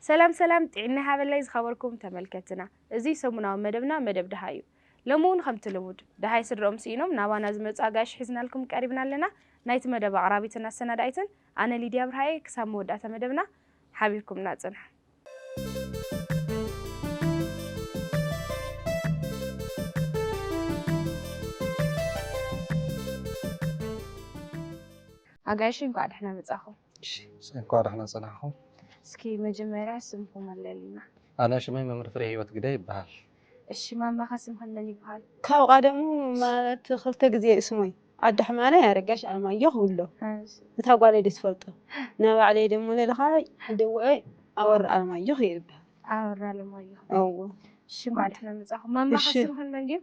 ሰላም ሰላም፣ ጥዕና ሃበላይ ዝኸበርኩም ተመልከትና። እዚ ሰሙናዊ መደብና መደብ ደሃይ እዩ። ሎሚ እውን ከምቲ ልሙድ ደሃይ ስድረኦም ስኢኖም ናባና ዝመጹ ኣጋይሽ ሒዝናልኩም ቀሪብና ኣለና። ናይቲ መደብ ኣቕራቢትን ኣሰናዳኢትን ኣነ ሊድያ ብርሃየ። ክሳብ መወዳእታ መደብና ሓቢርኩምና ጽንሑ። ኣጋይሽ እንኳዕ ደሕና መጻኹም። እሺ፣ እንኳዕ ደሕና ጸናሕኹም። እስኪ መጀመርያ ስምኩም ኣለልና። ኣነ ሽመይ መምህር ፍሬ ህይወት ግደ ይበሃል። እሺ ማማኸ ስምኸ መን ይበሃል? ካብ ቀደሙ ማለት ክልተ ግዜ እዩ ስመይ። ኣደ ሕማነ ያረጋሽ ኣለማየሁ ክብሎ። እታ ጓለይ ደስ ፈልጦ። ንባዕለይ ደሞ ለለኻ ደውዐ ኣወር ኣለማየሁ ይበሃል። ኣወር ኣለማየሁ። እዎ። እሺ እንኳዕ ደሕና መጻኹም። ማማኸ እሺ። ስምኸ መን ድዩ?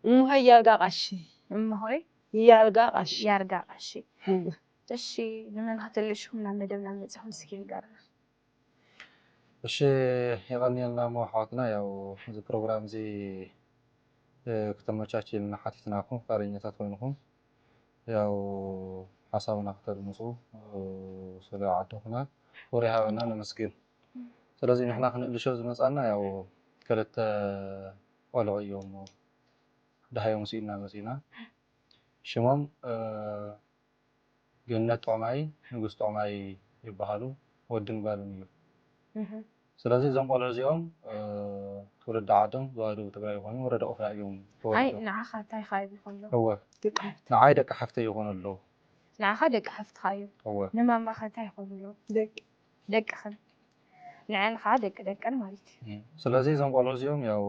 እምሆይ ያርጋ ቃሺ። እምሆይ ያርጋ ቃሺ። ያርጋ ቃሺ። እዎ። እሺ ንመን ከተልሽኹም ናብ መደብና መጺኹም እስኪ ንገርና። እሺ የቐንየልና እሞ ኣሕዋትና፣ ያው እዚ ፕሮግራም እዚ እ፣ ክተመቻችልና ሓቲትናኩም፣ ፍቃደኛታት ኮይንኩም ያው ሓሳብና ክተድምፁ እ፣ ስለ ዓደኹና ክብሪ ይሃበና፣ ነመስግን። ስለዚ ንሕና ክንእልሾ ዝመፃና ያው ክልተ ቆልዑ እዮም ደሃዮም ስኢንና መፂና። ሽሞም እ፣ ገነት ጥዑማይ፣ ንጉስ ጥዑማይ ይበሃሉ፣ ወድን ጓልን እዩ። ስለዚ እዞም ቆልዑ እዚኦም ትውልዲ ዓዶም ዞባ ደቡብ ትግራይ ይኾኑ፣ ወረዳ ኦፍላ እዮም ተወሊዶም። ንዓኻ እንታይ ኻብ ይኾኑ? እወ፣ ንዓይ ደቂ ሓፍተይ ይኾኑ ኣለዉ። ንዓኻ ደቂ ሓፍትኻ እዮም። እወ። ንማማኻ እንታይ ይኾኑ ኣለዉ? ደቂ ደቅኽን ንዐን ኸዓ ደቂ ደቀን ማለት እዩ። ስለዚ እዞም ቆልዑ እዚኦም ያው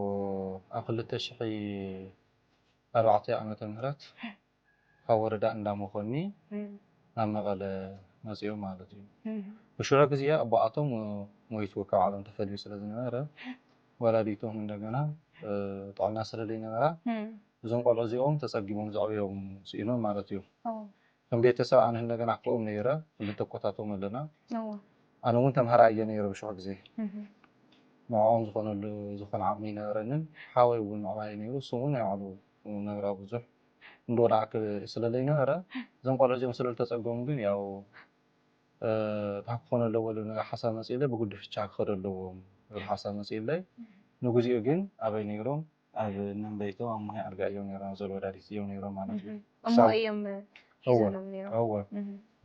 ኣብ ክልተ ሽሕ ኣርባዕተ ዓመተ ምህረት ካብ ወረዳ እንዳ መኾኒ ናብ መቐለ መፂኦም ማለት እዩ። ብሽዑ ግዜ ኣቦኣቶም ሞይቱ ካብ ዓለም ተፈልዩ ስለ ዝነበረ ወላዲቶም እንደገና ጥዕና ስለ ዘይነበራ እዞም ቆልዑ እዚኦም ተፀጊሞም ዘዕብዮም ስኢኖም ማለት እዩ። ከም ቤተሰብ ኣነ እንደገና ክኦም ነይረ ክልተ ኮታቶም ኣለና። ኣነ እውን ተምሃራይ እየ ነይረ ብሽዑ ግዜ ንዕኦም ዝኾነሉ ዝኾነ ዓቕሚ ኣይነበረንን። ሓወይ እውን ምዕባይ ነይሩ፣ እሱ እውን ናይ ባዕሉ ነብራ ብዙሕ እንዶ ንኣክል ስለ ዘይነበረ እዞም ቆልዑ እዚኦም ስለ ዝተፀገሙ ግን ያው እንታይ ክኾኑ ኣለዎ ዝብል ነገር ሓሳብ መፂኡለይ፣ ብጉድፍቻ ክኸዱ ኣለዎም ዝብል ሓሳብ መፂኡለይ። ንግዚኡ ግን ኣበይ ነይሮም ኣብ ነንበይቶም ኣብ ሙሄ ኣልጋ እዮም ነይሮም፣ ዘሎ ወላዲት እዮም ነይሮም ማለት እዩ። እሞ እዮም እወ፣ ሒዞም ነይሮም። እወ።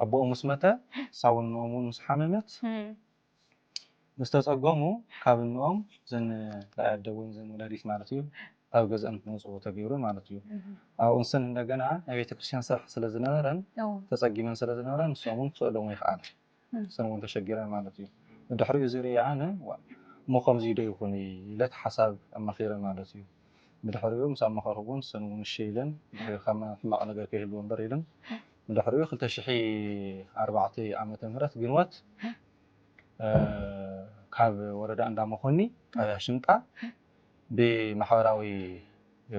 ኣቦኦም ምስ መተ ሳውን ንኦም እውን ምስ ሓመመት ምስ ተፀገሙ ካብ እንኦም ዘን ኣደ እውን ዘን ወላዲት ማለት እዩ ኣብ ገዝአን ክመፅኡ ተገይሩ ማለት እዩ። ኣብኡ ንሰን እንደገና ናይ ቤተክርስትያን ስራሕ ስለ ዝነበረን ተፀጊመን ስለ ዝነበረን ንሶም እውን ክስእሎም ኣይከኣለን። ንሰን እውን ተሸጊረን ማለት እዩ። ብድሕሪኡ ዝርኢ ኣነ እሞ ከምዚ ዶ ይኹን ኢለ እቲ ሓሳብ ኣማኺረ ማለት እዩ። ብድሕሪኡ ምስ ኣማኸርኩ እውን ንሰን እውን እሺ ኢለን ድሕሪ ካብ ሕማቕ ነገር ከይህልዎ እምበር ኢለን ብድሕሪኡ ክልተ ሽሕ ኣርባዕተ ዓመተ ምህረት ግንቦት ካብ ወረዳ እንዳ መኾኒ ጣብያ ሽምጣ ብማሕበራዊ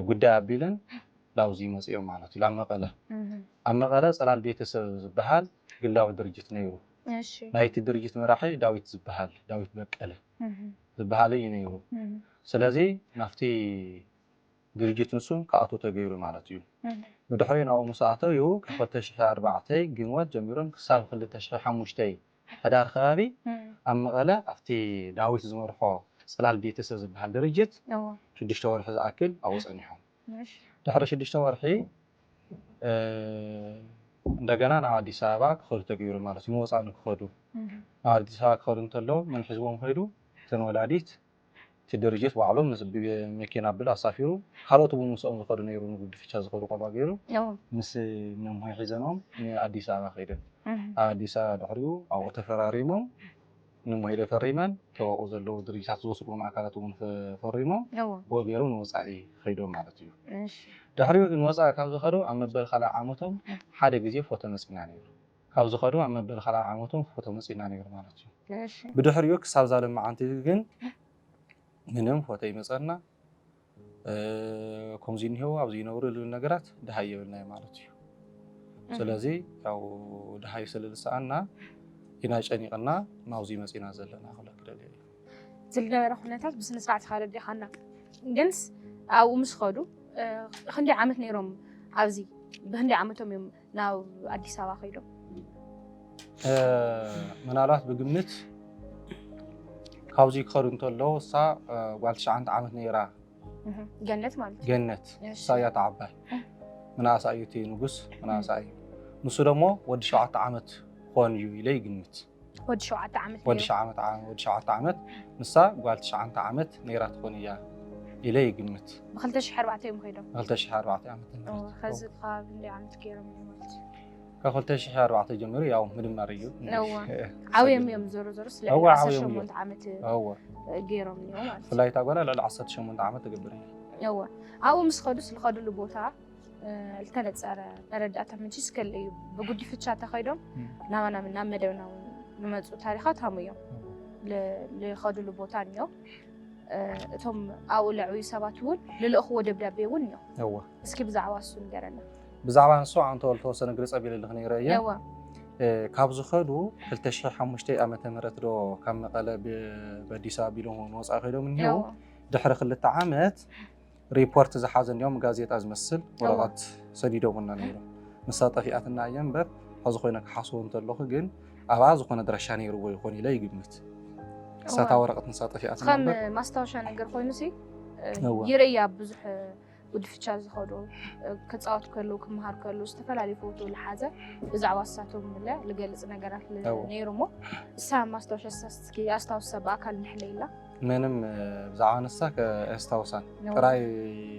ጉዳይ ኣቢለን ላውዚ መፂኦም ማለት እዩ ናብ መቐለ። ኣብ መቐለ ፀላል ቤተሰብ ዝበሃል ግላዊ ድርጅት ነይሩ። ናይቲ ድርጅት መራሒ ዳዊት ዝበሃል ዳዊት በቀለ ዝበሃል እዩ ነይሩ። ስለዚ ናብቲ ድርጅት ንሱ ክኣቱ ተገይሩ ማለት እዩ። ብድሕሪኡ ናብኡ ምስ ኣተው ካብ ክልተ ሽሕ ኣርባዕተ ግንቦት ጀሚሮም ክሳብ ክልተ ሽሕ ሓሙሽተ ሕዳር ከባቢ ኣብ መቐለ ኣብቲ ዳዊት ዝመርሖ ፅላል ቤተሰብ ዝበሃል ድርጅት ሽዱሽተ ወርሒ ዝኣክል ኣብኡ ፀኒሖም። ድሕሪ ሽዱሽተ ወርሒ እንደገና ናብ ኣዲስ ኣበባ ክኸዱ ተገይሩ ማለት እዩ። ንወፃኢ ንክኸዱ ናብ ኣዲስ ኣበባ ክኸዱ እንተለዉ መን ሒዝዎም ከይዱ? እተን ወላዲት እቲ ድርጅት ባዕሉ ምስ ብመኪና ብል ኣሳፊሩ ካልኦት እውን ምስኦም ዝኸዱ ነይሩ ንጉድፍቻ ዝኸዱ ቆልዑ ገይሩ ምስ ነምሆይ ሒዘንኦም ንኣዲስ ኣበባ ከይደን ኣብ ኣዲስ ኣበባ ድሕሪኡ ኣብኡ ተፈራሪሞም ንሞይለ ፈሪመን ተባኡ ዘለዉ ድርጅታት ዝወስድዎም ኣካላት እውን ፈሪሞም ብኡ ገይሮም ንወፃኢ ከይዶም ማለት እዩ። ድሕሪኡ ግን ወፃኢ ካብ ዝኸዱ ኣብ መበል ካልኣይ ዓመቶም ሓደ ግዜ ፎቶ መፂና ነይሩ። ካብ ዝኸዱ ኣብ መበል ካልኣይ ዓመቶም ፎቶ መፂና ነይሩ ማለት እዩ። ብድሕሪኡ ክሳብ ዛሎም መዓንቲ ግን ምንም ፎቶ ይመፀና ከምዚ እኒሄው ኣብዚ ይነብሩ ዝብል ነገራት ድሃይ የብልናዮ ማለት እዩ። ስለዚ ያው ድሃይ ስለ ዝሰኣና ኢና ጨኒቕና ናብዚ መፂና ዘለና ክብለክ ደልየ እየ። ዝነበረ ኩነታት ብስነ ስርዓት ኢኻ ኣረዲእኻና። ግንስ ኣብኡ ምስ ኸዱ እ፣ ክንደይ ዓመት ነይሮም ኣብዚ? ብክንደይ ዓመቶም እዮም ናብ ኣዲስ ኣበባ ከይዶም? እ፣ ምናልባት ብግምት ካብዚ ክኸዱ እንተለዉ እሳ እ፣ ጓል ትሽዓተ ዓመት ነይራ። እህ፣ ገነት ማለት እዩ። ገነት እሺ። እሳ እያ ተዓባይ። ምናእሳ እዩ እቲ ንጉስ ምናእሳ እዩ። ንሱ ደግሞ ወዲ ሸውዓተ ዓመት ክኾን እዩ ኢለ ይግምት። ወዲ ሸውዓተ ዓመት ወዲ ነይሩ። ሸውዓተ ዓመት ወዲ ሸውዓተ ዓመት ንሳ ጓል ትሽዓተ ዓመት ነይራ ትኾን እያ ኢለ ይግምት። ብ2004 እዮም ከይዶም። ብ2004 ዓመት እወ፣ ከዚ ካብ ክንደይ ዓመት ገይሮም እዮም ማለት እዩ? ካብ2004 ጀሚሩ ያው ምድማር እዩ። እወ። ዓብዮም እዮም ዞሮ ዞሮ ስለ እወ፣ ዓብዮም እዮም። ዓሰርተ ሸሞንተ ዓመት እወ ገይሮም እዮም ማለት እዩ። ብፍላይ እታ ጓል ልዕሊ ዓሰርተ ሸሞንተ ዓመት ትገብር እያ። እወ። ኣብኡ ምስ ኸዱ ዝኸድሉ ቦታ እ፣ ዝተነፀረ መረዳእታ ምንችስ ከለ እዩ። ብጉዲፍቻ ተኸይዶም እም። ናባና ናብ መደብና እውን ዝመፁ ታሪኻት ሃሙ እዮም። ል- ልኸድሉ ቦታ እኒኦ። እ፣ እቶም ኣብኡ ለዕብዩ ሰባት እውን ልልእኽዎ ደብዳቤ እውን እኒኦ። እወ እስኪ ብዛዕባ እሱ ንገረና። ብዛዕባ ንሱ ኣንተ ዝተወሰነ ግልፂ ኣቢለልኽ ነይረ እየ። እወ እ፣ ካብ ዝኸዱ 2005 ዓመተ ምህረት ዶ ካብ መቐለ ብ- በኣዲስ ኣቢሎም ንወፃኢ ከይዶም እኒሄው። እወ ድሕሪ ክልተ ዓመት ሪፖርት ዝሓዘ እንዲኦም ጋዜጣ ዝመስል እወ ወረቐት ሰዲዶምና ነይሮም። ንሳ ጠፊኣትና እየ እምበር፣ ሕዚ ኮይነ ክሓስቦ እንተለኹ ግን ኣብኣ ዝኾነ ኣድራሻ ነይርዎ ይኾን ኢለ ይግምት። እሳታ እወ ወረቐት ንሳ ጠፊኣትና ከም እምበር ማስታወሻ ነገር ኮይኑ ሲ እ፣ እወ ይርእያ ብዙሕ ጉድፍቻ ዝኸዱ እ፣ ክፃወት ከለዉ ክመሃር ከለዉ ዝተፈላለዩ ፎቶ ዝሓዘ ብዛዕባ እሳቶም ለ ዝገልፅ ነገራት ል- እወ ነይሩ እሞ እሳ ማስታወሻ እሳ እስኪ ኣስታውሳ ብኣካል ንሕለይላ ምንም እ፣ ብዛዕባ ንሳ ከ ኣስታውሳን እወ ጥራይ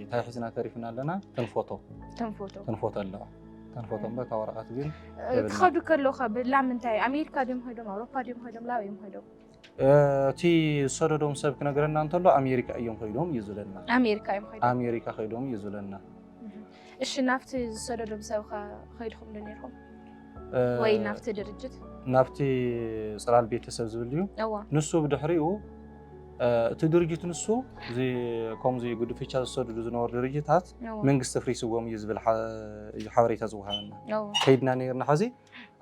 እንታይ ሒዝና ተሪፍና ኣለና? ተንፎቶ ተንፎቶ ተንፎቶ ኣለዋ። ተንፎቶ እምበር እታ ወረቐት ግን እ፣ የብልና። ክኸዱ ከለዉ ከ ብላ ምንታይ ኣሜሪካ ድዮም ኸይዶም ኣውሮፓ ድዮም ኸይዶም ላበይ እዮም ኸይዶም? እ፣ እቲ ዝሰደዶም ሰብ ክነግረና እንተሎ ኣሜሪካ እዮም ኸይዶም እዩ ዝብለና። ኣሜሪካ እዮም ኸይዶም። ኣሜሪካ ኸይዶም እዩ ዝብለና። እሺ ናብቲ ዝሰደዶም ሰብ ከ ኸይድኹም ዶ ነይርኩም? እ፣ ወይ ናብቲ ድርጅት? ናብቲ ፅላል ቤተሰብ ዝብል እዩ። እዋ ንሱ ብድሕሪኡ እ፣ እቲ ድርጅት ንሱ እዚ ከምዚ ጉድፍቻ ዝሰድዱ ዝነበሩ ድርጅታት እዋ መንግስቲ ፍሪስዎም እዩ ዝብል ሓ- እዩ ሓበሬታ ዝወሃበና። እዋ ከይድና ነይርና። ሕዚ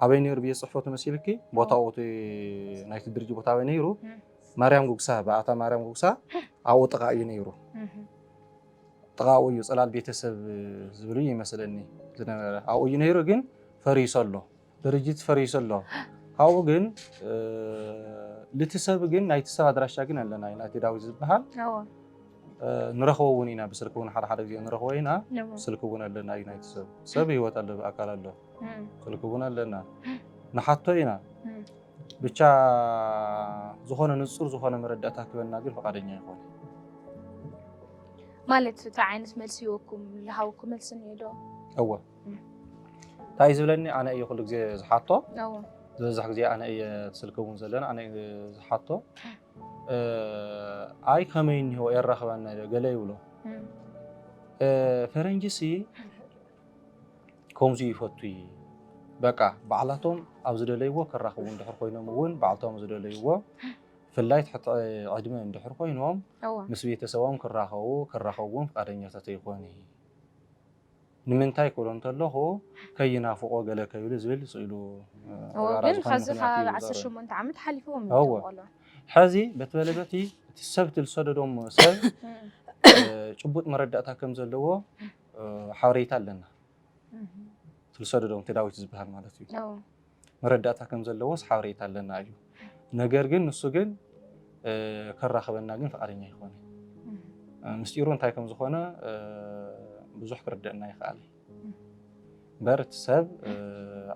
ኣበይ ነይሩ ቤት ፅሕፈቱ መሲልኪ? ቦታኡ እቲ ናይቲ ድርጅት ቦታ ኣበይ ነይሩ? እም። ማርያም ጉግሳ፣ በኣታ ማርያም ጉግሳ ኣብኡ ጥቓ እዩ ነይሩ። እህ። ጥቓኡ እዩ፣ ፅላል ቤተሰብ ዝብሉ ይመስለኒ ዝነበረ ኣብኡ እዩ ነይሩ፣ ግን ፈሪሱ ኣሎ። ድርጅት ፈሪሱ ኣሎ። ካብኡ ግን እ፣ ልቲ ሰብ ግን ናይቲ ሰብ ኣድራሻ ግን ኣለና እዩ፣ ናይቲ ዳዊት ዝበሃል እዋ እ፣ ንረኽቦ እውን ኢና፣ ብስልኪ እውን ሓደ ሓደ ግዜ ንረኽቦ ኢና። እዋ ስልኪ እውን ኣለና እዩ ናይቲ ሰብ። ሰብ ህይወት ኣሎ፣ ብኣካል ኣሎ፣ እም። ስልኪ እውን ኣለና፣ ንሓቶ ኢና። እም። ብቻ ዝኾነ ንጹር ዝኾነ መረዳእታ ክበና ግን ፈቃደኛ ይኾነ። ማለት እንታይ ዓይነት መልሲ ይወኩም? ዝሃብኩ መልሲ እኒኦ ዶ? እወ እም። እንታይ ዝብለኒ፣ ኣነ እየ ኩሉ ግዜ ዝሓቶ። እዋ ዝበዝሕ ግዜ ኣነ እየ፣ ስልኪ እውን ዘለና ኣነ እየ ዝሓቶ። እ፣ ኣይ ከመይ እኒሆ የራኽበና ኢለ ገለ ይብሎ። እም። እ፣ ፈረንጂ ሲ ከምዚ ይፈቱ እዩ። በቃ ባዕላቶም ኣብ ዝደለይዎ ክራኸቡ እንድሕር ኮይኖም እውን፣ ባዕልቶም ዝደለይዎ፣ ብፍላይ ትሕቲ ዕድመ እንድሕር ኮይኖም እዋ ምስ ቤተሰቦም ክራኸቡ ክራኸቡ እውን ፍቃደኛታት ኣይኮኑ። ንምንታይ ክብሎ እንተለኹ፣ ከይናፍቆ ገለ ከይብሉ ዝብል ስኢሉ እዎ፣ ግን ከዚ ካብ ዓሰርተ ሸሞንተ ዓመት ሓሊፍዎም እዮም እዎ። ቆልዑ። ሕዚ በቲ በለ በቲ እቲ ሰብ ትልሰደዶም ሰብ እም። ጭቡጥ መረዳእታ ከም ዘለዎ ሓበሬታ ኣለና። እም። ትልሰደዶም እቲ ዳዊት ዝበሃል ማለት እዩ። እዎ። መረዳእታ ከም ዘለዎስ ሓበሬታ ኣለና እዩ። ነገር ግን ንሱ ግን ከራኽበና ግን ፍቃደኛ ኣይኮነ። እም። ምስጢሩ እንታይ ከም ዝኾነ ብዙሕ ክርደአና ይኽኣል እዩ። እምበር እቲ ሰብ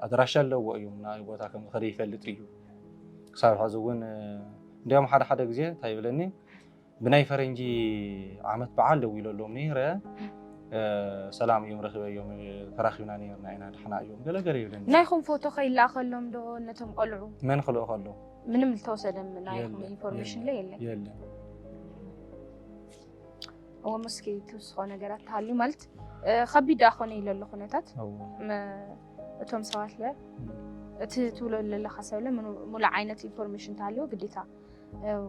ኣድራሻ ኣለዎ እዩ፣ ናበይ ቦታ ከም ዝኸደ ይፈልጥ እዩ። ክሳብ ሕዚ እውን እንዲያውም ሓደ ሓደ ግዜ እንታይ ይብለኒ፣ ብናይ ፈረንጂ ዓመት በዓል ደዊለሎም ነይረ፣ ሰላም እዮም ረኺበዮም፣ ተራኺብና ነይርና ኢና፣ ደሕና እዮም ገለ ገለ ይብለኒ። ናይኹም ፎቶ ከይለኣኸሎም ዶ ነቶም ቆልዑ? መን ክልእኸሎም? ምንም ዝተወሰደ ናይኹም የለን፣ ኢንፎርሜሽን የለን፣ የለን። የለን። እዎ፣ እስኪ ትውስኾ ነገራት ተሃልዩ ማለት ከቢድ ደኣ ኮነ ኢለ ኣሎ ኩነታት። እዎ። መ- እቶም ሰባት ለ እም። እቲ ትብሎ ዘለኻ ሰብ ለ ምኑ- ሙሉእ ዓይነት ኢንፎርሜሽን ተሃልዮ ግዴታ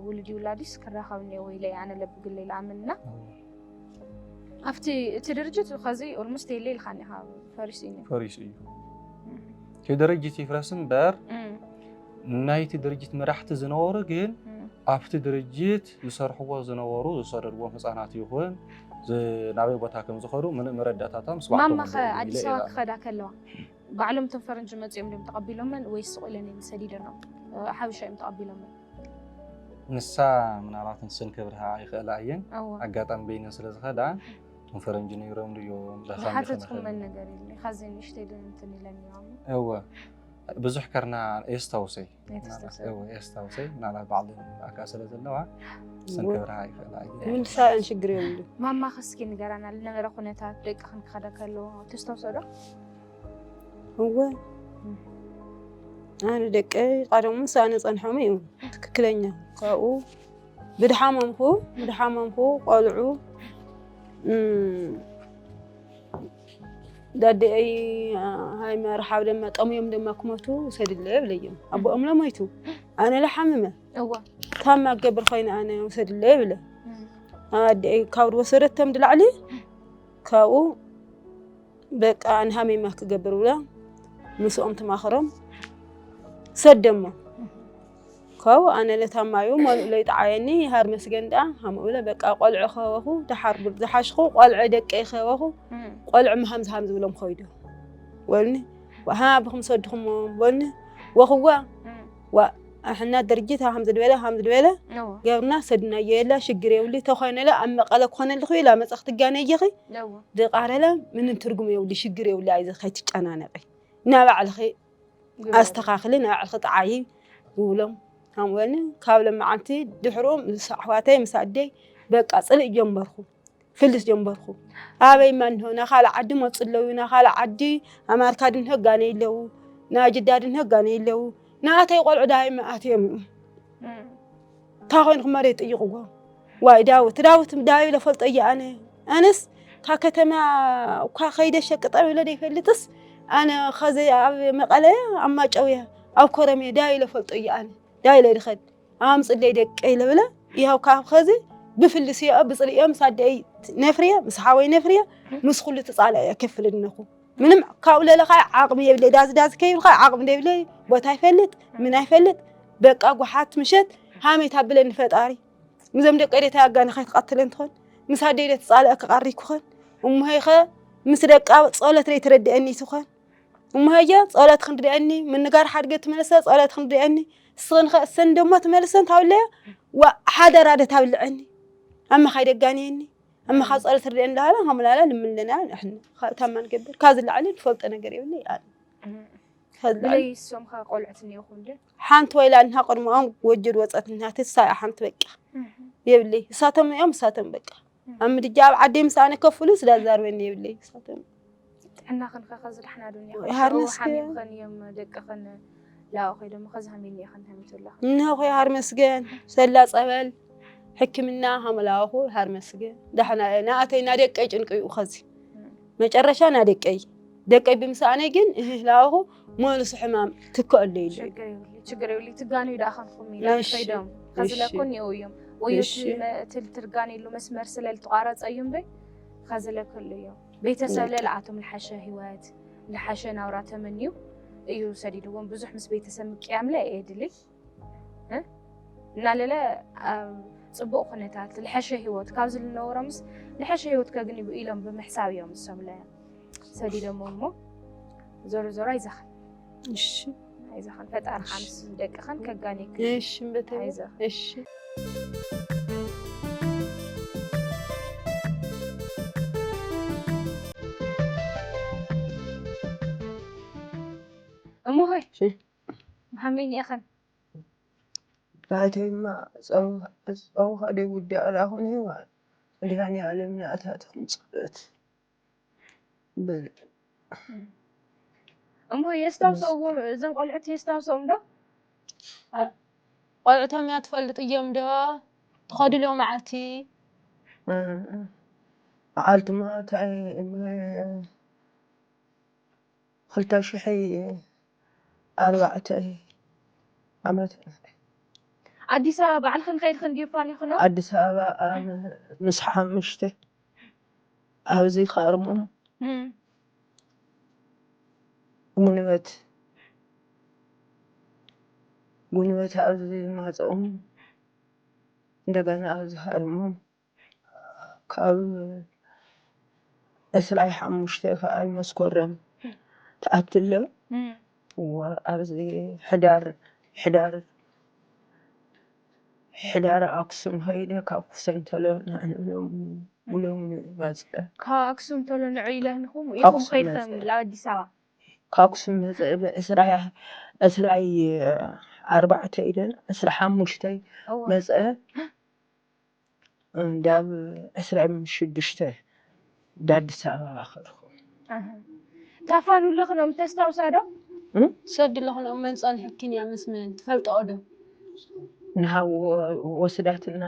ውሉድ ይውላዲስ ክራኸብ እኒኦ ወይ ኢለ ኣነ ለብግለ ኢለ ኣምንና። እዎ። ኣብቲ እቲ ድርጅት ከዚ ኦልሞስት የለ ኢልካ እኒኻ፣ ፈሪሱ እዩ። ፈሪሱ እዩ። እቲ ድርጅት ይፍረስ እምበር እም፣ ናይቲ ድርጅት መራሕቲ ዝነበሩ ግን እም፣ ኣብቲ ድርጅት ዝሰርሕዎ ዝነበሩ ዝሰደድዎም ህፃናት ይኹን ዝ- ናበይ ቦታ ከም ዝኸዱ ምሉእ መረዳእታታ ምስ ባዕልቶም ማማኸ ኣለዎም ኢለ ኣዲስ እየ ኣበባ ዝኣምን። ክኸዳ ከለዋ ባዕሎም እቶም ፈረንጂ መፂኦም ድዮም ተቐቢሎመን ወይስ ስቕ ኢለን እየን ሰዲደኖም? ሓበሻ እዮም ተቐቢሎመን። ንሳ ምናልባት ንሰን ከብርሃ ይኽእላ እየን። እወ ኣጋጣሚ በይነን ስለ ዝኸዳ እቶም ፈረንጂ ነይሮም ድዮም ደኻም ዝሓተትኩም ይኽንኽእል መን ነገር የለ። ካዚ ንእሽተይ ዶ እንትን ኢለን እዮም። እወ ብዙሕ ከርና የስታውሰይ ኣይተስታውሰ እወ የስታውሰይ ምናልባት ባዕሉ ኣካ ስለ ዘለዋ ንሰን እወ። ከብርሃ ይኽእላ እየን። ምልሳ እን ሽግር የብሉ። ማማ ከስኪ ንገራና ዝነበረ ኩነታት ደቂ ክንክኸደ ከለዎ ተስታውሶ ዶ? እወ ኣነ ደቀ ቀደሙ ምስ ኣነ ጸንሖም እዩ ትክክለኛ ካብኡ ብድሓመምኩ ብድሓመምኩ ቆልዑ እም፣ ዳደይ ሃይመ ረሓብ ደማ ጠሙዮም ደማ ክመቱ ውሰድለ ይብለዮም ኣቦኦም ለሞይቱ ኣነ ለሓምመ እወ ታማ ክገብር ኮይነ ኣነ ውሰድለ ይብለ ኣደይ ካብ ወሰደቶም ድላዕሊ ካብኡ በቃ ንሃመማ ክገብር ብላ ምስኦም ትማኽሮም ሰደሞ ካብኡ ኣነ ለታማዩ መሉእ ለይጠዓየኒ ሃር መስገን ደኣ ሃምኡ ብለ በቃ ቆልዑ ከበኹ ደሓር ዝሓሽኹ ቆልዑ ደቀይ ከበኹ ቆልዑ ምሃም ዝሃም ዝብሎም ኮይዶ ወልኒ ሃ ብኹም ሰድኹሞ ወልኒ ወኽዋ ዋ ኣሕና ድርጅት ሃም ዝድበለ ሃም ዝድበለ ገብርና ሰድናዮ የላ ሽግር የብሉ ተኾይነለ ኣብ መቐለ ክኾነልኹ ኢላ መፀኽ ትጋነየኺ ድቓረለ ምንም ትርጉም የብሉ ሽግር የብሉ ኣይዘ ከይትጨናነቂ ናባዕልኺ ኣስተኻኽሊ ናባዕልኺ ጠዓይ ይብሎም ሃምወኒ ካብ ለመዓልቲ ድሕሩ ምስ ኣሕዋተይ ምስ ኣደይ በቃ ፅልእ ጀመርኩ ፍልስ ጀመርኩ ኣበይ ማንሆ ናኻል ዓዲ መፅለዩ ናኻል ዓዲ ኣማርካ ድንሆ ጋነ ይለዉ ናጅዳ ድንሆ ጋነ ይለዉ ንኣተይ ቆልዑ ዳይ መኣትዮም እዩ እንታይ ኮይንኩም መሬት ጥይቕዎ ዋይ ዳዊት ዳዊት ዳዊ ለፈልጦ እየ ኣነ ኣነስ ካብ ከተማ እኳ ከይደ ሸቅጠ ብለ ደይፈልጥስ ኣነ ከዚ ኣብ መቐለ ኣብ ማጨውያ ኣብ ኮረምየ ዳዊ ለፈልጦ እየ ኣነ ዳዊ ለድኸድ ኣምፅለይ ደቀይ ለብለ ይኸው ካብ ከዚ ብፍልስዮ ብፅልዮ ምስ ኣደይ ነፍርየ ምስ ሓወይ ነፍርየ ምስ ኩሉ ትፃለ እየ ከፍል እነኹ ምንም ካብኡ ለለኻ ዓቕሚ የብለይ ዳዚ ዳዚ ከይብልካ ዓቕሚ ደብለይ ቦታ ይፈልጥ ምን ኣይፈልጥ በቃ ጓሓት ምሸት ሃመይ ታብለኒ ፈጣሪ ምዞም ደቂ ደታ ኣጋኒ ከይትቐትለ እንትኾን ምስ ኣደይ ደ ትፃልአ ክቐሪ ክኾን እሞሄኸ ምስ ደቃ ፀሎት ደይ ትረድአኒ ትኾን እሞሄየ ፀሎት ክንድእኒ ምንጋር ሓድገ ትመልሰ ፀሎት ክንድእኒ ስኽን ከእሰን ደሞ ትመልሰን ታብለያ ሓደራ ደ ታብልዐኒ ኣመ ካይደጋንየኒ ኣመ ካብ ፀሎት ርድአኒ ዳሃላ ከምናላ ንምንለና ንሕን ታማ ንገብር ካብ ዝለዓለ ንፈልጦ ነገር የብለ ይኣል ብለይ እሶም ከ ቆልዑት እኒኦኹም ድ ሓንቲ ወይላ እንሃ ቅድሚኦም ወጅድ ወፀት እንሃ ትሳይ ሓንቲ በቃ የብለይ እሳቶም እዮም እሳቶም በቃ ኣብ ምድጃ ኣብ ዓደይ ምስ ኣነ ከፍሉ ስለ ዛርበኒ የብለይ እሳቶም ጥዕና ክንከ ከዚ ዳሕና ዱንያ ይሃር መስገን። ሓሚምኸን እዮም ደቅኸን ላኦ ኮይዶም ከዚ ሃሚኒ ኢኸን ሃሚቱ ኣለኻ እንሆ ይሃር መስገን ሰላ ፀበል ሕክምና ሃመላዋኹ ይሃር መስገን ዳሕና እየ ናኣተይ ናደቀይ ጭንቂ እዩ ከዚ መጨረሻ ናደቀይ ደቀይ ብምስኣነይ ግን እህህ ላዋኹ ሞልሱ ሕማም ትከኣሉ ኢሉ እዩ ችግር የብሉ ችግር የብሉ ትጋኑ ይዳ ከንኩም ኢላ እሺ፣ ከይዶም ከዚ እሺ። ለኩን ይው እዮም ወይ እሺ። እቲ ትርጋን የሉ መስመር ስለ ልትቋረፀ እዩ እምበይ ከዚ ለክሉ እዮም ቤተሰብ በቃ። ለልኣቶም ልሓሸ ህይወት ልሓሸ ናውራ ተመንዩ እዩ ሰዲድዎም ብዙሕ ምስ ቤተሰብ ምቅያም ለ የድሊ እ? እናለለ ኣብ ፅቡቅ ኩነታት ልሐሸ ህይወት ካብዚ ልነበሮምስ ልሐሸ ህይወት ከግንቡ ኢሎም ብምሕሳብ እዮም እሶም ለ ሰዲዶሞ እሞ ዞሮ ዞሮ ኣይዘኸን እሺ ኣይዘኸን ፈጣሪ ሓምስ ደቅኸን ከጋኔክ እሺ እምበተይ ኣይዘኸን እሺ እሞ ሆይ እሺ። ሃመይ ኒኢኸን ባይተይማ ጸውኻ ደይ ውዲ ኣላኹን ይዋ መድሃኒ ዓለም ናእታትኹም ጸሎት በል እሞ የስታውሰዎም እዞም ቆልዑት የስታውሰዎም ዶ ቆልዑቶም እያ ትፈልጥ እዮም ዶ ትኸድልዎ መዓልቲ መዓልቲ ማታ ክልተ ሽሕ ኣርባዕተ ዓመት ኣዲስ ኣበባ ባዕልኽን ከይድኽን ድዩ ፋኒኽኖ ኣዲስ ኣበባ ኣብ ምስ ሓሙሽተ ኣብዚ ከርሙ ጉንበት ጉንበት ኣብዚ ማፀኦም እንደገና ኣብዚ ሃርሞም ካብ ዕስራይ ሓሙሽተ ከዓ መስከረም ትኣትለ። እወ፣ ኣብዚ ሕዳር፣ ሕዳር፣ ሕዳር ኣክሱም ከይደ ካብ ኩሰን ተሎ ንዕንብሎም ብሎም መፅእ። ካብ ኣክሱም ተሎ ንዑ ኢለንኹም ኢኹም ከይድከም ኣዲስ ኣበባ? ካብ ኣክሱም መፅእ ብዕስራይ፣ ዕስራይ ኣርባዕተ ኢለን ዕስራ ሓሙሽተ መፅእ። እንዳብ ዕስራን ሽዱሽተ ዳዲስ ኣበባ ከድኹ። ታፋን ኣለኽኖም ተስታውሳ ዶ? ሰድ ኣለኽኖም መን ጸንሕኪን እያ ምስ መን ትፈልጥኦ ዶ? ንሃው ወስዳትና፣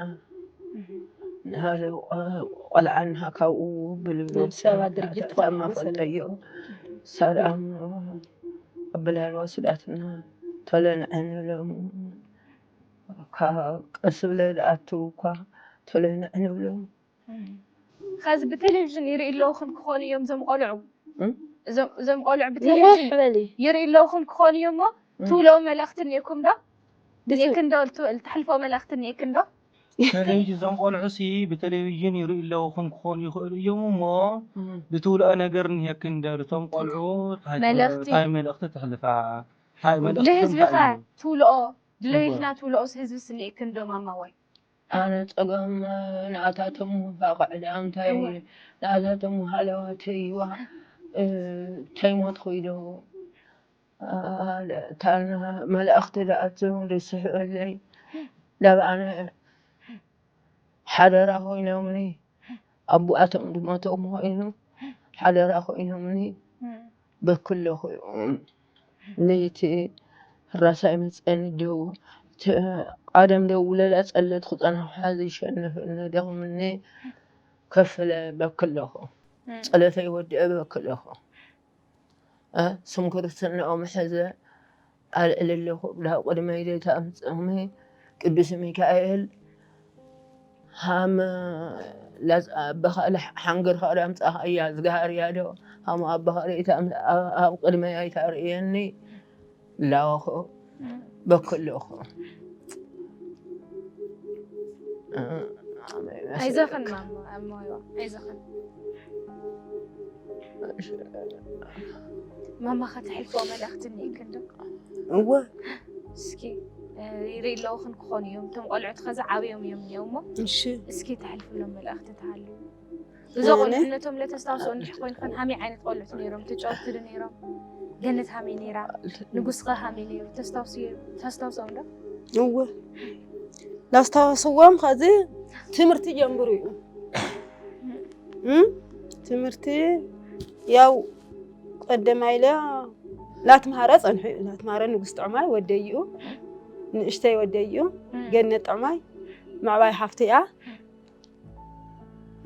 ቆልዓ ንሃ ካብኡ ብልብል ኣዲስ ኣበባ ድርጅት ተማፈልጠዮ። ሰላም ኣበላል ወስዳትና ተለንዐ ንብሎም። ቀስ ብለ ዝኣትው እኳ ተለንዐ ንብሎም። ኸዚ ብቴሌቪዥን ይርኢ ኣለውኹም ክኾኑ እዮም እዞም ቆልዑ። እዞም ቆልዑ ብቴሌቪዥን ይርኢ ኣለውኹም ክኾኑ እዮም እሞ ትብልኦ መልእኽቲ እኒኤኩም ዶ? እኒኤክን ዶ? ትሕልፎ መልእኽቲ እኒኤክን ዶ? ስለዚ እዞም ቆልዑ ሲ ብቴሌቪዥን ይርኢ ኣለውኹም ክኾኑ ይኽእሉ እዮም እሞ ብትብልኦ ነገር እኒኤክን ዶ? እቶም ቆልዑ መልእኽቲ እንታይ መልእኽቲ ተሕልፋ? እንታይ መልእኽቲ ንህዝብኻ ትብልኦ ድሌትና ትብልኦስ ህዝብስ እኒኤክን ዶ ማማዋይ? ኣነ ጸገም ንኣታቶም ፋቕዕ ደኣ እንታይ ንኣታቶም ሃለዋት እይዋ ተይሞትኹ ኢዶ እታ መልእኽቲ ደኣቱ ርስሕለይ ናብ ኣነ ሓደራ ኮይኖምኒ ኣቦኣቶም ድሞቶም ኮይኑ ሓደራ ኮይኖምኒ በክለኹ ለይቲ ራሳይ መፀኒ ደው ቀደም ደው ለላ ፀለት ክፀናሕ ሓዚ ይሸንፍ ደቕምኒ ከፍለ በክለኹ ፀለተይ ወዲአ በክለኹ ስም ክርስትናኦም ሕዘ ኣልዕል ኣለኹ ናብ ቅድመይ ደታ ኣምፅኦሚ ቅዱስ ሚካኤል ሃም ላዝ ኣበኻ ሓንገር ኻዳ ኣምፃኻ እያ ዝጋሃር እያ ዶ ሃም ኣበኻ ርእታ ኣብ ቅድመይ ኣይታርእየኒ ላወኹ በክልኹ ኣይዘኽን ማማ እሞዮ ኣይዘኽን ማማ ከተሕልፎ መልእኽቲ እኒእክን ዶ እወ እስኪ ይርኢ ኣለውኽን ክኾኑ እዮም እቶም ቆልዑት ኸዚ ዓብዮም እዮም እኒኦ እሞ እሺ እስኪ ተሕልፍሎም መልእኽቲ ተሃልዩ እዞ ቆልዑነቶም ለተስታውሶ እንድሕ ኮይንክን ሃመይ ዓይነት ቆልዑት ነይሮም ተጫወትቲ ዶ ነይሮም ገነት ሃመይ ነይራ ንጉስኸ ሃመይ ነይሩ ተስታውሶም ዶ እወ ላስታወስዎም ከዚ ትምህርቲ ጀምሩ እዩ ትምህርቲ ያው ቀደማይ ኢለ ላትምሃረ ጸንሑ እዩ ላትምሃረ ንጉስ ጥዑማይ ወደይኡ ንእሽተይ ወደይኡ ገነት ጥዑማይ ምዕባይ ሓፍቲ እያ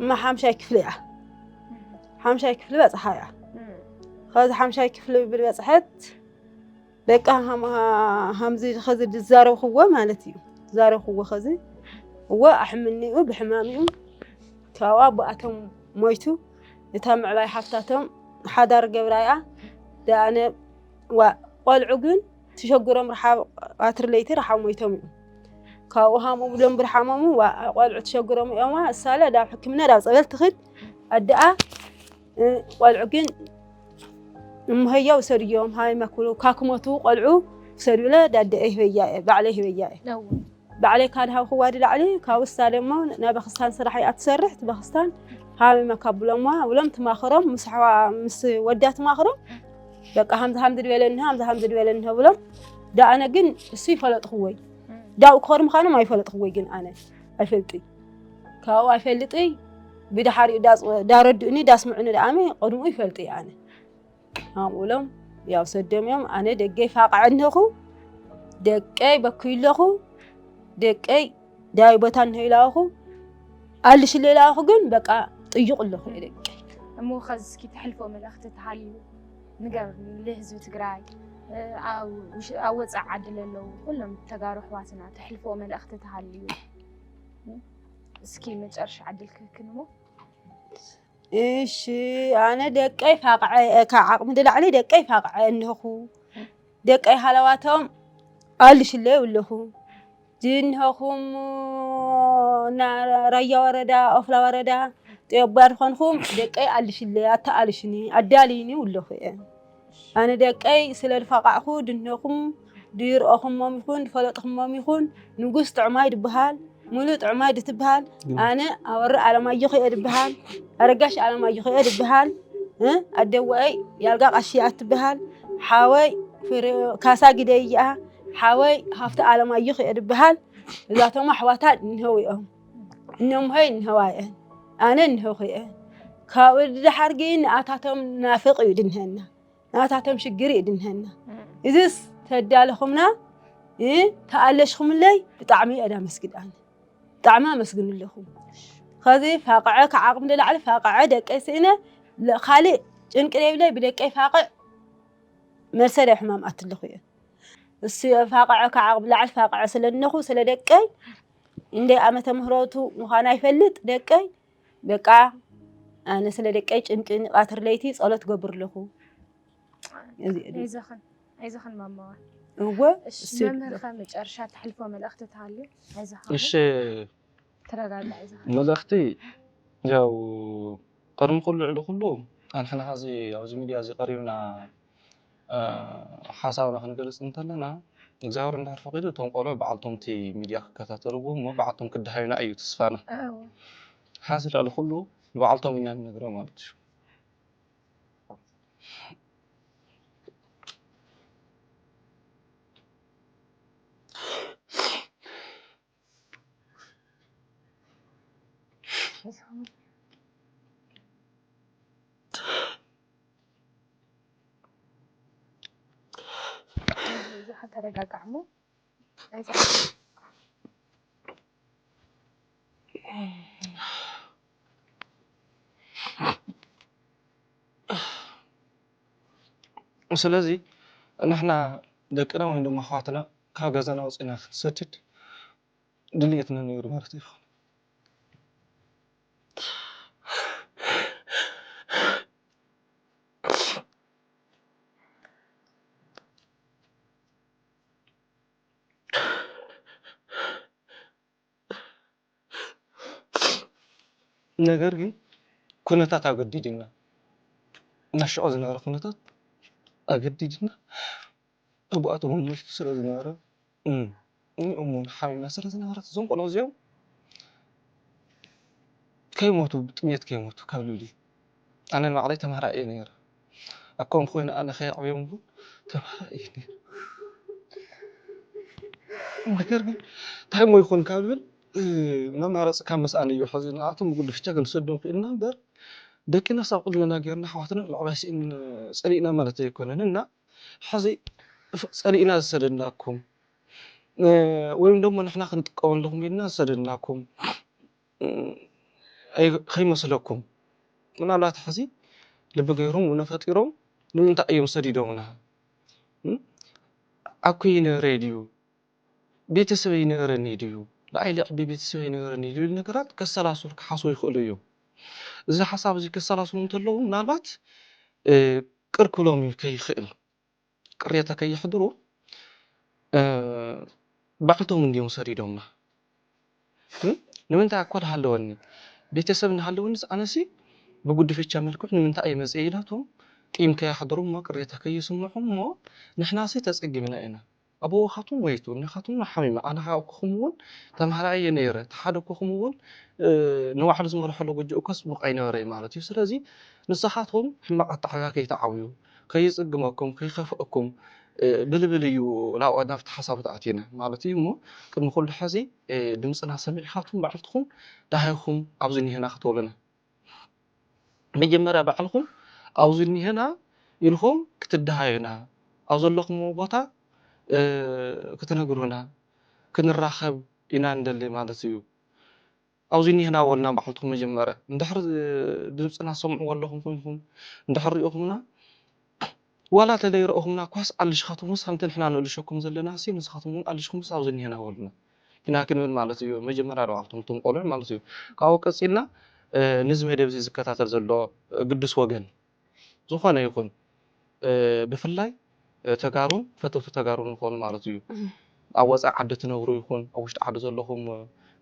እማ ሓምሻይ ክፍሊ እያ ሓምሻይ ክፍሊ በጽሓ እያ ከዚ ሓምሻይ ክፍሊ ብበጽሐት በቃ ሃምዚ ኸዚ ዝዛረብክዎ ማለት እዩ ዝዛረብክዎ ኸዚ እወ ኣሕምኒኡ ብሕማሚኡ ካብኡ ኣቦኣቶም ሞይቱ እታ ምዕባይ ሓፍታቶም ሓዳር ገብራ እያ ደኣነ ዋ ቆልዑ ግን ትሸግሮም ረሓብ ቀትሪ ለይቲ ረሓብ ሞይቶም እዩ ካብኡ ሃሙ ብሎም ብርሓሞም ዋ ቆልዑ ትሸግሮም እዮማ እሳለ ዳብ ሕክምና ዳብ ፀበል ትኽድ ኣደኣ ቆልዑ ግን እምሀያ ውሰድዮም ሃይ መክብሉ ካክሞቱ ቆልዑ ውሰድብለ ዳደአ ይህበያ እየ ባዕለ ይህበያ እየ ባዕለይ ካድሃብክዋ ድላዕሊ ካብ ውሳደ እሞ ናይ በክስታን ስራሕ እያ ትሰርሕ እቲ በክስታን ሃበ መካብሎማ ብሎም ትማኽሮም ምስ ኣሕዋ ምስ ወዳ ትማኽሮም በቃ ሃምዚ ሃምዚ ድበለኒ ሃምዚ ሃምዚ ድበለኒ ብሎም ዳኣነ ግን እሱ ይፈለጥክወይ ዳኡ ክኸር ምዃኖም ኣይፈለጥክወይ ግን ኣነ ኣይፈልጥይ ካብኡ ኣይፈልጥይ ብድሓሪኡ ዳረድኡኒ ዳስምዑኒ ደኣመ ቅድምኡ ይፈልጥይ ኣነ ኣምኡሎም ያው ሰደምዮም ኣነ ደገይ ፋቕዐ እነኹ ደቀይ በኩይ ኣለኹ ደቀይ ዳይ ቦታ እነሆ ኢላኹ ኣልሽለ ኢላኹ ግን በቃ ጥዩቕ ኣለኹ ደቀይ እሞ ከዚ እስኪ ተሕልፎ መልእኽቲ ተሃልዩ ንገር ንህዝቢ ትግራይ ኣብ ወፃእ ዓዲ ለለዉ ኩሎም ተጋሩ ኣሕዋትና ተሕልፎ መልእኽቲ ተሃልዩ እስኪ መጨረሻ ዕድል ክህክን እሞ እሺ ኣነ ደቀይ ፋቕዐ ካብ ዓቕሚ ንላዕሊ ደቀይ ፋቕዐ እነኹ ደቀይ ሃለዋቶም ኣልሽለዩ ኣለኹ ዝንሆኹም ራያ ወረዳ ኦፍላ ወረዳ ጤባ ድኾንኹም ደቀይ ኣልሽለይ ኣተኣልሽኒ ኣዳልይኒ ውለኹ እየ። ኣነ ደቀይ ስለ ዝፋቃዕኩ ድንሆኹም ድርኦኹሞም ይኹን ድፈለጥኹሞም ይኹን ንጉስ ጥዑማይ ድበሃል፣ ሙሉእ ጥዑማይ ድትበሃል። ኣነ ኣወሪ ኣለማየኹ እየ ድበሃል፣ ኣረጋሽ ኣለማየኹ እየ ድበሃል። ኣደወአይ ያልጋ ቃሽያ ትበሃል፣ ሓወይ ካሳ ግደይ እያ፣ ሓወይ ሃፍቲ ኣለማየኹ እየ ድበሃል። እዛቶም ኣሕዋታ እንሀው እዮም። እነምሆይ እንሀዋ እየን፣ ኣነ እንሀኹ እየ። ካብኡ ድሓር ግን ንኣታቶም ናፍቕ እዩ ድንሀና፣ ንኣታቶም ሽግር እዩ ድንሀና። እዝስ ተዳለኹምና ተኣለሽኹምለይ ብጣዕሚ እየ ዳመስግን ኣነ። ብጣዕሚ ኣመስግን ኣለኹ። ከዚ ፋቅዐ ከዓቕም ንላዕሊ ፋቅዐ ደቀይ ስእነ ካልእ ጭንቂ ዘይብለይ ብደቀይ ፋቅዕ መልሰ ናይ ሕማም ኣትለኹ እየ። እሱ ፋቅዐ ከዓቕም ላዕሊ ፋቅዐ ስለ እነኹ ስለ ደቀይ እንደ ዓመተ ምህረቱ ምዃን ኣይፈልጥ ደቀይ በቃ ኣነ ስለ ደቀይ ጭንቂ ቃትር ለይቲ ጸሎት ገብር ኣለኹ። ይዘኽን ማማዋ። እወ መምህር ከ መጨረሻ ተሕልፎ መልእኽቲ ተሃልዩ? እሺ ተረጋጋ። መልእኽቲ ያው ቅድሚ ኩሉ ልዕሊ ኩሉ ኣንሕና ዚ ኣብዚ ሚድያ እዚ ቀሪብና ሓሳብና ክንገልፅ እንተለና እግዚኣብሔር እንድሕር ፈቂዱ እቶም ቆልዑ በዓልቶም እቲ ሚድያ ክከታተልዎ እሞ በዓልቶም ክደሃዩና እዩ ተስፋና። ሓዚ ልዕሊ ኩሉ ንበዓልቶም ኢና ንነግሮም ማለት እዩ። ተረጋጋዕሞ ስለዚ ንሕና ደቅና ወይም ድማ ኣሕዋትና ካብ ገዛና ወፂና ክንሰድድ ድልየትና ነይሩ ማለት እዩ። ነገር ግን ኩነታት ኣገዲድና እናሸዖ ዝነበረ ኩነታት ኣገዲድና ኣቦኣቶም እውን መሽቱ ስለ ዝነበረ እሞ ሓሚማ ስለ ዝነበረት እዞም ቆልዑ እዚኦም ከይሞቱ ብጥሜት ከይሞቱ ካብ ልብሊ ኣነ ንባዕለይ ተምሃራይ እየ ነይረ ኣኮም ኮይኑ ኣነ ከየዕብዮም እውን ተምሃራይ እየ ነይረ ነገር ግን እንታይ ሞ ይኾን ካብ ልብል መማረፂ ካብ መስኣን እዩ ሕዚ ንኣቶም ብጉድፍቻ ክንሰዶም ክእልና እምበር ደቂና ሳብ ቅድመና ጌርና ኣሕዋትና ምዕባይ ስኢን ፀሊእና ማለት ኣይኮነን እና ሕዚ ፀሊእና ዝሰደድናኩም ወይም ደሞ ንሕና ክንጥቀመልኹም ኢልና ዝሰደድናኩም ከይመስለኩም ምናልባት ሕዚ ልቢ ገይሮም ውነ ፈጢሮም ንምንታይ እዮም ሰዲዶምና ኣኩይ ነረይ ድዩ ቤተሰበይ ይንእረኒ ድዩ ንኣይ ልዕቢ ቤተሰበይ ይንእረኒ ድዩ ነገራት ከሰላስሉ ክሓስቡ ይኽእሉ እዮም እዚ ሓሳብ እዚ ከሰላስሉ እንተለዉ ምናልባት ቅር ክብሎም ከይኽእል ቅሬታ ከየሕድሩ ባዕልቶም እንዲዮም ሰዲዶምና ንምንታይ ኣኮ ዝሃለወኒ ቤተሰብ እናሃለወኒስ ኣነሲ ብጉድፈቻ መልክዕ ንምንታይ እየ መፅየ ኢላቶም ቂም ከየሕድሩ እሞ ቅሬታ ከይስምዑ እሞ ንሕናሲ ተፀጊምና ኢና ኣቦኻትኩም ወይቱ እኒኻትኩም ሓሚማ ኣነ ሃብኩኹም እውን ተምሃራይ እየ ነይረ ተሓደኩኹም እውን ንባዕሉ ዝመርሐሉ ጉጅእ እኮስ ብቕ ኣይነበረ ማለት እዩ ስለዚ ንስኻትኩም ሕማቕ ኣተዓብያ ከይተዓብዩ ከይፅግመኩም ከይኸፍአኩም ብልብል እዩ ናብኡ ናብቲ ሓሳቡ ተኣቲና ማለት እዩ እሞ ቅድሚ ኩሉ ሕዚ ድምፅና ሰሚዕኻትኩም ባዕልትኹም ዳሃይኹም ኣብዚ እኒሀና ክትብሉና መጀመርያ ባዕልኹም ኣብዚ እኒሀና ኢልኹም ክትደሃዩና ኣብ ዘለኹምዎ ቦታ ክትነግሩና ክንራኸብ ኢና ንደሊ ማለት እዩ ኣብዚ እኒሀና በሉና ባዕልትኹም መጀመርያ እንድሕር ድምፅና ሰምዕዎ ኣለኹም ኮይንኩም እንድሕር ሪእኹምና ዋላ ተደይረእኹምና ኳስ ኣልሽኻትኩምስ ከምቲ ንሕና ንእልሸኩም ዘለና ሲ ንስኻትኩም እውን ኣልሽኩምስ ኣብዚ እኒሀና በሉና ኢና ክንብል ማለት እዩ መጀመርያ ንባዕልቶም እቶም ቆልዑ ማለት እዩ ካብኡ ቀፂልና ንዚ መደብ እዚ ዝከታተል ዘሎ ግዱስ ወገን ዝኾነ ይኹን ብፍላይ ተጋሩን ፈተውቲ ተጋሩን ዝኾኑ ማለት እዩ ኣብ ወፃኢ ዓዲ ትነብሩ ይኹን ኣብ ውሽጢ ዓዲ ዘለኹም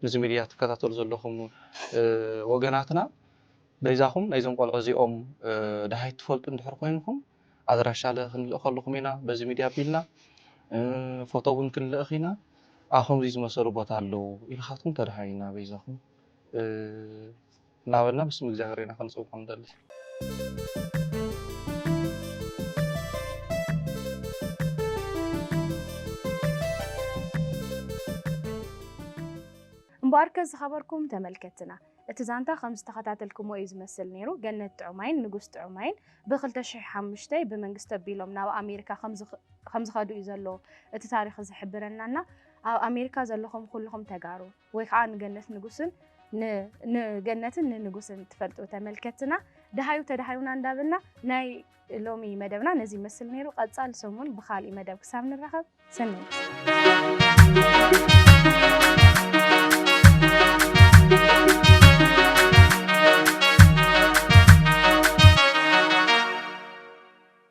ንዚ ሚድያ ትከታተሉ ዘለኹም ወገናትና በይዛኹም ናይዞም ቆልዑ እዚኦም ደሃይ ትፈልጡ እንድሕር ኮይንኩም ኣድራሻ ክንልእኸልኹም ኢና በዚ ሚድያ ኣቢልና፣ ፎቶ እውን ክንልእኽ ኢና። ኣብ ከምዚ ዝመሰሉ ቦታ ኣለዉ ኢልኻትኩም ተደሃዩና በይዛኹም እናበልና ብስም እግዚኣብሔር ኢና ክንፅውዖም ንደሊ። እምበኣርከ ዝኸበርኩም ተመልከትና እቲ ዛንታ ከም ዝተኸታተልኩሞ እዩ ዝመስል ነይሩ። ገነት ጥዑማይን ንጉስ ጥዑማይን ብ2005 ብመንግስቲ ኣቢሎም ናብ ኣሜሪካ ከም ዝኸዱ እዩ ዘሎ እቲ ታሪኽ ዝሕብረናና። ኣብ ኣሜሪካ ዘለኹም ኩልኹም ተጋሩ ወይ ከዓ ንገነት ንጉስን ንገነትን ንንጉስን ትፈልጡ ተመልከትና ደሃዩ ተደሃዩና እንዳበልና ናይ ሎሚ መደብና ነዚ ይመስል ነይሩ። ቀፃሊ ሰሙን ብካሊእ መደብ ክሳብ ንራኸብ ሰናይ